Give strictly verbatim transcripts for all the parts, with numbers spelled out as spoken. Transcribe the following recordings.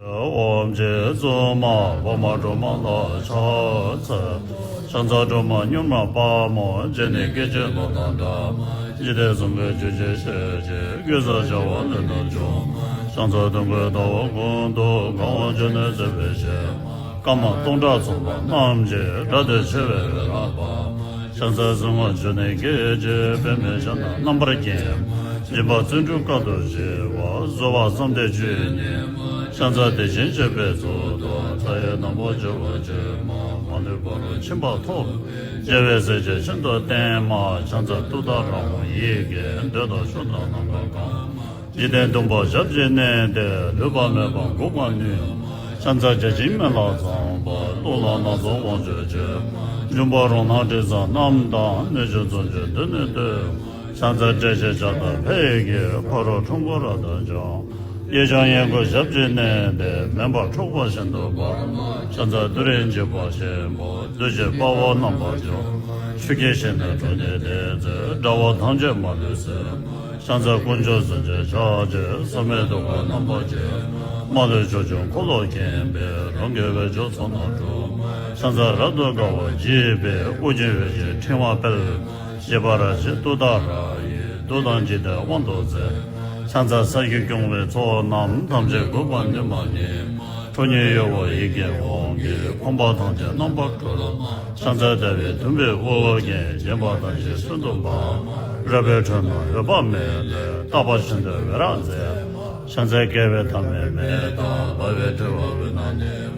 ཨོམ་རྗེ་བཙུན་མ་འཕགས་མ་སྒྲོལ་མ་ལ་ཕྱག་འཚལ། ཕྱག་འཚལ་སྒྲོལ་མ་མྱུར་མ་དཔའ་མོ། སྤྱན་ནི་སྐད་ཅིག་གློག་དང་འདྲ། འཇིག་རྟེན་གསུམ་མགོན་རྒྱུད་ཀྱི་ཞལ་གྱི། ཀུན་བཟང་བྱ་བ་ལས་རྣམ་འབྱུང་། ཕྱག་འཚལ་དུས་ཀུན་ཟླ་བ་ཀུན་ཏུ། གང་བ་བཅུ་གནས་བརྩེགས་པའི་ཞལ། སྐར་མ་སྟོང་ཕྲག་མཚུངས་པ་རྣམས་ཀྱིས། དགྲ་སྟོན་ཆེ་བའི་འོད་རབ་འབར། ཕྱག་འཚལ་སྲིད་ངོར་བྱོན་ནས་སྐད་ཅིག། པདྨས་ཕྱག་ན་རྣམ་པར་བརྒྱན། སྦྱིན་པ་བརྩོན་འགྲུས་དཀའ་ཐུབ་བཞི་པ། བཟོད་པ་བསམ་གཏན་བཅུ་གཉིས་མ། ཕྱག་འཚལ་བདེ་ཆེན་སྤྱོད་པའི་ཚུལ་དུ། མཐའ་ཡས་རྣམ་པར་སྤྱོད་པ་ཅན་མ། མ་ལུས་འཁོར་ལོ་ཆེན་པོ་ཐོབ། རྒྱལ་བའི་སྲས་ཀྱིས་ཤིན་ཏུ་བསྟེན་མ། ཕྱག་འཚལ་ཏུཏྟཱ་ར་ཧཱུྃ་ཡི་གེས། འདོད་དང་ཕྱོགས་དང་ནམ་མཁའ་གང་། འཇིག་རྟེན་བདུན་པོ་ཞབས་ཀྱིས་མནན་ཏེ། ལུས་པ་མེད་པར་འགུགས་པར་ནུས། ཕྱག་འཚལ་བརྒྱ་བྱིན་མེ་ལྷ་ཚངས་པ། གླུ་ལ་སྣ་ཚོགས་དབང་ཕྱུག་ཆོས། འབྱུང་པོ་རོ་སྣ་དྲི་བཟང་རྣམས་དང་། སྣོད་བཅུད་གཙོ་མཆོག་མདུན་ནས་བསྟོད། ཕྱག་འཚལ་བཀྲ་ཤིས་ཕྱག་དར་འཕེལ་གྱི། ཕ་རོལ་ཁྲོམ་སྐོར་རབ་ཏུ་འབྱུང་། གཡས་བརྐྱང་གཡོན་བསྐུམ་ཞབས་ཀྱིས་མནན་ཏེ། མེ་འབར་འཁྲུག་པ་ཤིན་ཏུ་འབར། ཕྱག་འཚལ་ཏུ་རེ་འཇིགས་པ་ཆེན་པོ། བདུད་ཀྱི་དཔའ་བོ་རྣམ་པར་འཇོམས། ཆུ་སྐྱེས་ཞལ་ནི་ཁྲོ་གཉེར་ལྡན་མཛད། དགྲ་བོ་ཐམས་ཅད་མ་ལུས་གསོད། ཕྱག་འཚལ་དཀོན་མཆོག་གསུམ་གྱི་ཕྱག་རྒྱའི། ཟབ་མོའི་ཐུགས་ཀར་རྣམ་པར་བརྒྱན། མ་ལུས་ཕྱོགས་བཅུའི་འཁོར་ལོ་བརྒྱན་པའི། རང་གི་འོད་ཆོས་ཚོགས་རྣམས་སྒྲོགས། ཕྱག་འཚལ་རབ་ཏུ་དགའ་བ་བརྗིད་པའི། དབུ་རྒྱན་འོད་ཀྱི་ཕྲེང་བ་སྤེལ། ཞི་བ་རལ་གྲི་ཏུཏྟཱ་ར་ཡིས། བདུད་དང་འཇིག་རྟེན་དབང་དུ་མཛད། ཕྱག་འཚལ་ས་གཞི་སྐྱོང་བའི་ཚོགས་རྣམས། ཐམས་ཅད་འགུགས་པར་ནུས་མ་ནུས། ཁྲོ་གཉེར་གཡོ་བ་ཡི་གེ་ཧཱུྃ་གིས། ཕོངས་པ་ཐམས་ཅད་རྣམ་པར་སྒྲོལ། ཕྱག་འཚལ་ཟླ་བའི་དུམ་བུས་དབུ་བརྒྱན། བརྒྱན་པ་ཐམས་ཅད་ཚུལ་དུ་འབར། རལ་པའི་ཁྲོད་ན་འོད་དཔག་མེད་ལས། རྟག་པ་བཞིན་དུ་འོད་རབ་མཛད། ཕྱག་འཚལ་བསྐལ་པའི་མཐའ་མེད་མེ་ལྟར། འབར་བའི་ཕྲེང་བ་དབུས་ན་གནས།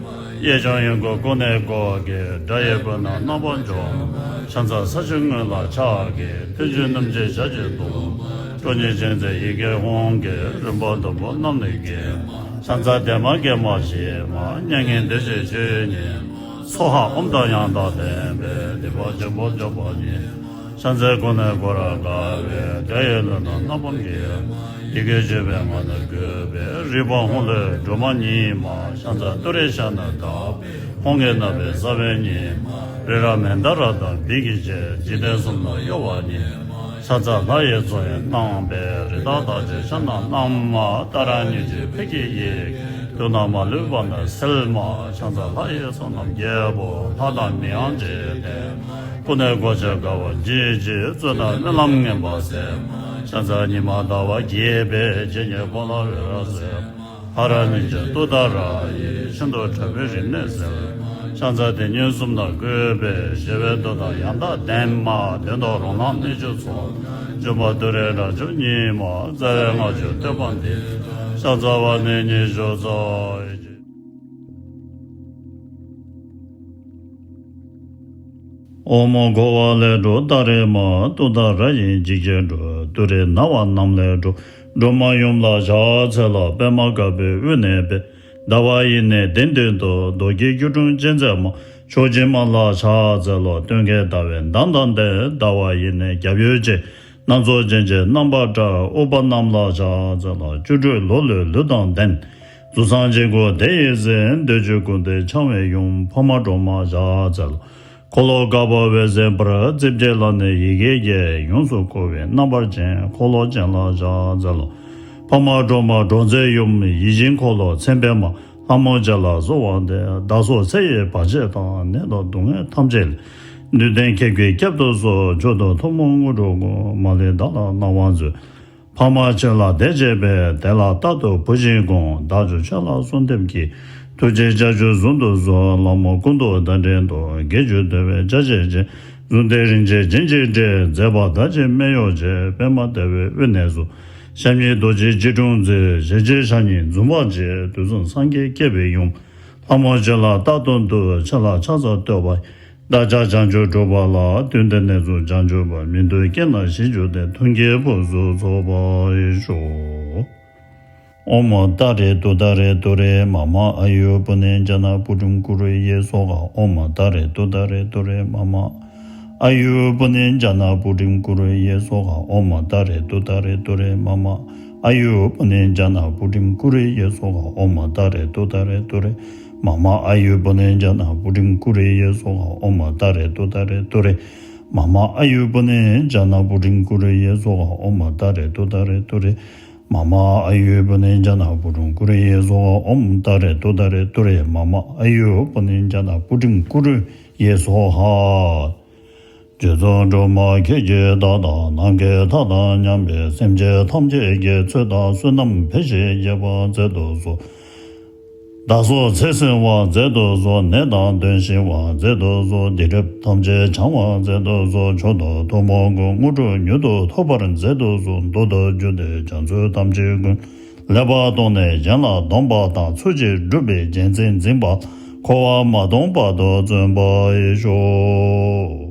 གཡས་བརྐྱང་གཡོན་བསྐུམ་སྐུ་ནི་བསྐོར་གྱིས། དགྲ་ཡི་སྐུ་རྣམས་རྣམ་པར་འཇོམས། ཕྱག་འཚལ་ས་གཞིའི་ངོས་ལ་ཕྱག་གི། མཐེབ་གཞུ་རྣམ་བསྒྱིངས་ཞལ་གྱིས་བཟླུམས། ཁྲོ་གཉེར་ཅན་མཛད་ཡི་གེ་ཧཱུྃ་གིས། རིམ་པ་བདུན་པོ་རྣམས་ནི་འགེམས། ཕྱག་འཚལ་བདེ་མ་དགེ་མ་ཞི་མ། མྱ་ངན་འདས་ཞི་ཆོས་ཉིད་མ། སྭཱ་ཧཱ་ཨོཾ་དང་ཡང་དག་ལྡན་པས། སྡིག་པ་ཆེན་པོ་སྐྱོབ་པ་ཉིད་མ། ཕྱག་འཚལ་སྐུ་ནི་བསྐོར་རབ་དགའ་བའི། དགྲ་ཡི་ལུས་རྣམས་རྣམ་པར་འགེམས། ཡི་གེ་བཅུ་པའི་ངག་ནི་བཀོད་པའི། རིག་པ་ཧཱུྃ་ལས་སྒྲོལ་མ་ཉིད་མ། ཕྱག་འཚལ་ཏུ་རེའི་ཞབས་ནི་བརྡབས། ཧཱུྃ་གི་རྣ་བའི་ས་བོན་ཉིད་མ། རི་རབ་མནྡ་ར་དང་བི་ཀའི་རྗེ། འཇིག་རྟེན་གསུམ་ལ་གཡོ་བ་ཉིད་མ། ཕྱག་འཚལ་ལྷ་ཡི་ཚོགས་ཡིས་གནང་བའི། རི་དྭགས་རྟགས་ཅན་ཤ་ནག་རྣམས་མ། ཏཱ་ར་གཉིས་བརྗོད་ཕཊ་ཀྱི་ཡི་གེས། དུག་རྣམས་མ་ལུས་པ་ནི་སེལ་མ། ཕྱག་འཚལ་ལྷ་ཡི་ཚོགས་རྣམས་རྒྱལ་པོ། ལྷ་དང་མིའམ་ཅི་ཡིས་བསྟེན། སྐུ་ནི་གོ་ཆ་དགའ་བ་བརྗིད་ཀྱིས། བཙོན་དང་རྨི་ལམ་ངན་པ་སེལ་མ། ཕྱག་འཚལ་ཉི་མ་ཟླ་བ་རྒྱས་པའི། རྗེ་ཉིད་འཁོར་ལོ་འོད་རབ་གསལ། ཧ་ར་ནི་ཅ་ཏུཏྟཱ་ར་ཡིས། ཤིན་ཏུ་ཕྲ་བའི་རིམས་ནད་སེལ། ཕྱག་འཚལ་དེ་ཉིད་གསུམ་དང་བཀོད་པའི། ཞི་བའི་མདོ་དང་ཡང་དག་ལྡན་མ། དོན་དུ་རོ་ལངས་སྣོད་བཅུད་ཚོགས། འབྱུང་པོ་ཏུ་རེ་རབ་འབྱམས་ཉིད་མ། རྩ་བའི་སྔགས་ཀྱི་བསྟོད་པ་འདི། ཕྱག་འཚལ་བ་ནི་ཉི་ཤུ་རྩ། ཨོཾ་འཁོར་བ་ལས་སྒྲོལ་ཏཱ་རེ་མ། ཏུཏྟཱ་ར་ཡིས་འཇིགས་བྱེད་སྒྲོལ། ཏུ་རེ་ན་བ་རྣམས་ལས་སྒྲོལ། སྒྲོལ་མ་ཡུམ་ལ་ཕྱག་འཚལ་ལོ། པདྨ་དཀར་པོའི་དབུས་ནས་འཕེལ། ཟླ་བ་ཡི་ནི་གདན་སྟེང་དུ། རྡོ་རྗེ་སྐྱིལ་ཀྲུང་ཅན་མཛད་མ། མཆོག་སྦྱིན་མ་ལ་ཕྱག་འཚལ་ལོ། སྟོན་ཀའི་ཟླ་བའི་མདངས་དང་ལྡན། ཟླ་བ་ཡི་ནི་རྒྱབ་ཡོལ་ཅན། སྣ་ཚོགས་སྤྱན་གྱིས་རྣམ་པར་བཀྲ། ཨུཏྤལ་རྣམས་ལ་ཕྱག་འཚལ་ལོ། བཅུ་དྲུག་ལོ་ལོན་ལུས་དང་ལྡན། གཟུགས་བཟང་ཅན་ཀུན་དེ་ཡིས་གཟིགས། འདོད་ཆོས་ཀུན་ཏུ་འཆང་བའི་ཡུམ། འཕགས་མ་སྒྲོལ་མ་ཕྱག་འཚལ་ལོ། འཁོར་ལོ་དཀར་པོ་འོད་ཟེར་འབར། རྩིབས་བརྒྱད་ལ་ནི་ཡི་གེ་བརྒྱད། ཡོངས་སུ་བསྐོར་བའི་རྣམ་པར་ཅན། འཁོར་ལོ་ཅན་ལ་ཕྱག་འཚལ་ལོ། འཕགས་མ་སྒྲོལ་མ་སྒྲོལ་མཛད་ཡུམ། ཡིད་བཞིན་འཁོར་ལོ་མཚན་དཔེ་མ། ལྷ་མོ་བཅས་ལ་གསོལ་བ་འདེབས། བདག་སོགས་ཚེ་ཡི་བར་ཆད་དང་། ནད་དང་སྡུག་བསྔལ་ཐམས་ཅད་ལས། འདུལ་བསྟན་ཁྱེད་ཀྱིས་བསྐྱབ་ཏུ་གསོལ། མཆོག་ཏུ་ཐུན་མོང་དངོས་གྲུབ་སྐུ། མ་ལུས་བདག་ལ་གནང་བར་མཛོད། འཕགས་མ་ཁྱེད་ལ་དད་བྱས་པས། དེ་ལ་རྟག་ཏུ་བུ་བཞིན་དགོངས། བདག་ཀྱང་ཁྱེད་ལ་གསོལ་འདེབས་ཀྱིས། ཐུགས་རྗེའི་ལྕགས་ཀྱུ་བཟུང་དུ་གསོལ། ལྷ་མོ་སྐུ་མདོག་ཟླ་སྲིན་མདོག། དགེ་བཅུ་འདུལ་བའི་ལྕགས་ཀྱུ་ཅན། གཟུངས་ཐིག་རིན་ཆེན་རྒྱན་གྱིས་སྤྲས། མཛེས་པ་དར་ཅན་སྨད་གཡོགས་ཅན། པདྨ་ཟླ་བའི་དབུས་ནས་སུ། ཞབས་གཉིས་རྡོ་རྗེའི་སྐྱིལ་ཀྲུང་མཛད། ཞལ་གཅིག་ཕྱག་གཉིས་འཛུམ་བག་བྱེད། དུས་གསུམ་སངས་རྒྱས་བསྐྱེད་པའི་ཡུམ། ལྷ་མོ་ཁྱེད་ལ་རྟག་ཏུ་འདུད། ཁྱེད་ལ་ཕྱག་འཚལ་བསྟོད་པ་ཡི། བདག་ཅག་བྱང་ཆུབ་སྒྲུབ་པ་ལ། དུས་འདི་ནས་བཟུང་བྱང་ཆུབ་པ། མི་འདོད་སྐྱེ་རྣམས་ཞི་གྱུར་ཏེ། མཐུན་རྐྱེན་ཕུན་སུམ་ཚོགས་པར་ཤོག། ཨོཾ་ཏཱ་རེ་ཏུཏྟཱ་རེ་ཏུ་རེ་མ་མ་ཨཱ་ཡུ་པུ་ནེ་ཛྙཱ་ན་པུ་ཊིཾ་ཀུ་རུ་ཡེ་སྭཱ་ཧཱ། ཨོཾ་ཏཱ་རེ་ཏུཏྟཱ་རེ་ཏུ་རེ་མ་མ་ཨཱ་ཡུ་པུ་ནེ་ཛྙཱ་ན་པུ་ཊིཾ་ཀུ་རུ་ཡེ་སྭཱ་ཧཱ། ཨོཾ་ཏཱ་རེ་ཏུཏྟཱ་རེ་ཏུ་རེ་མ་མ་ཨཱ་ཡུ་པུ་ནེ་ཛྙཱ་ན་པུ་ཊིཾ་ཀུ་རུ་ཡེ་སྭཱ་ཧཱ། ཨོཾ་ཏཱ་རེ་ཏུཏྟཱ་རེ་ཏུ་རེ་མ་མ་ཨཱ་ཡུ་པུ་ནེ་ཛྙཱ་ན་པུ་ཊིཾ་ཀུ་རུ་ཡེ་སྭཱ་ཧཱ། ཨོཾ་ཏཱ་རེ་ཏུཏྟཱ་རེ་ཏུ་རེ་མ་མ་ཨཱ་ཡུ་པུ་ནེ་ཛྙཱ་ན་པུ་ཊིཾ་ཀུ་རུ་ཡེ་སྭཱ་ཧཱ། ཨོཾ་ཏཱ་རེ་ཏུཏྟཱ་རེ་ཏུ་རེ་ མ་མ་ཨ་ཡུ་པུ་ནི་ཛྙཱ་ན་པུ་ཀྲུང་ཀུ་རུ་ཡེ་སྭཱ་ཧཱ། ཨོཾ་ཏཱ་རེ་ཏུཏྟཱ་རེ་ཏུ་རེ་མ་མ་ཨ་ཡུ་པུ་ནི་ཛྙཱ་ན་པུ་ཀྲུང་ཀུ་རུ་ཡེ་སྭཱ་ཧཱ། རྗེ་བཙུན་སྒྲོལ་མ་ཁྱེད་ཀྱི་བདག་དང་ནམ་མཁའི་མཐའ་དང་མཉམ་པའི་སེམས་ཅན་ཐམས་ཅད་ཀྱི་ཚེ་དང་བསོད་ནམས་འཕེལ་ཞིང་རྒྱས་པར་མཛད་དུ་གསོལ། བདག་སོགས་ཚེ་བསྲིང་བར་མཛད་དུ་གསོལ། ནད་དང་གདོན་ཞི་བར་མཛད་དུ་གསོལ། སྡིག་སྒྲིབ་ཐམས་ཅད་བྱང་བར་མཛད་དུ་གསོལ། མཆོག་ཏུ་ཐུན་མོང་གི་དངོས་གྲུབ་མྱུར་དུ་ཐོབ་པར་མཛད་དུ་གསོལ། མདོ་དང་རྒྱུད་སྡེ་རྒྱ་མཚོ་ཐམས་ཅད་ཀུན། ལེགས་པར་མཐོང་ནས་གཞན་ལ་སྡོམ་པ་དང་། ཚུལ་གྱིས་སྒྲུབ་པའི་རྒྱལ་མཚན་འཛིན་པ། འཁོར་བ་མ་སྟོངས་བར་དུ་བརྩོན་པར་ཤོག།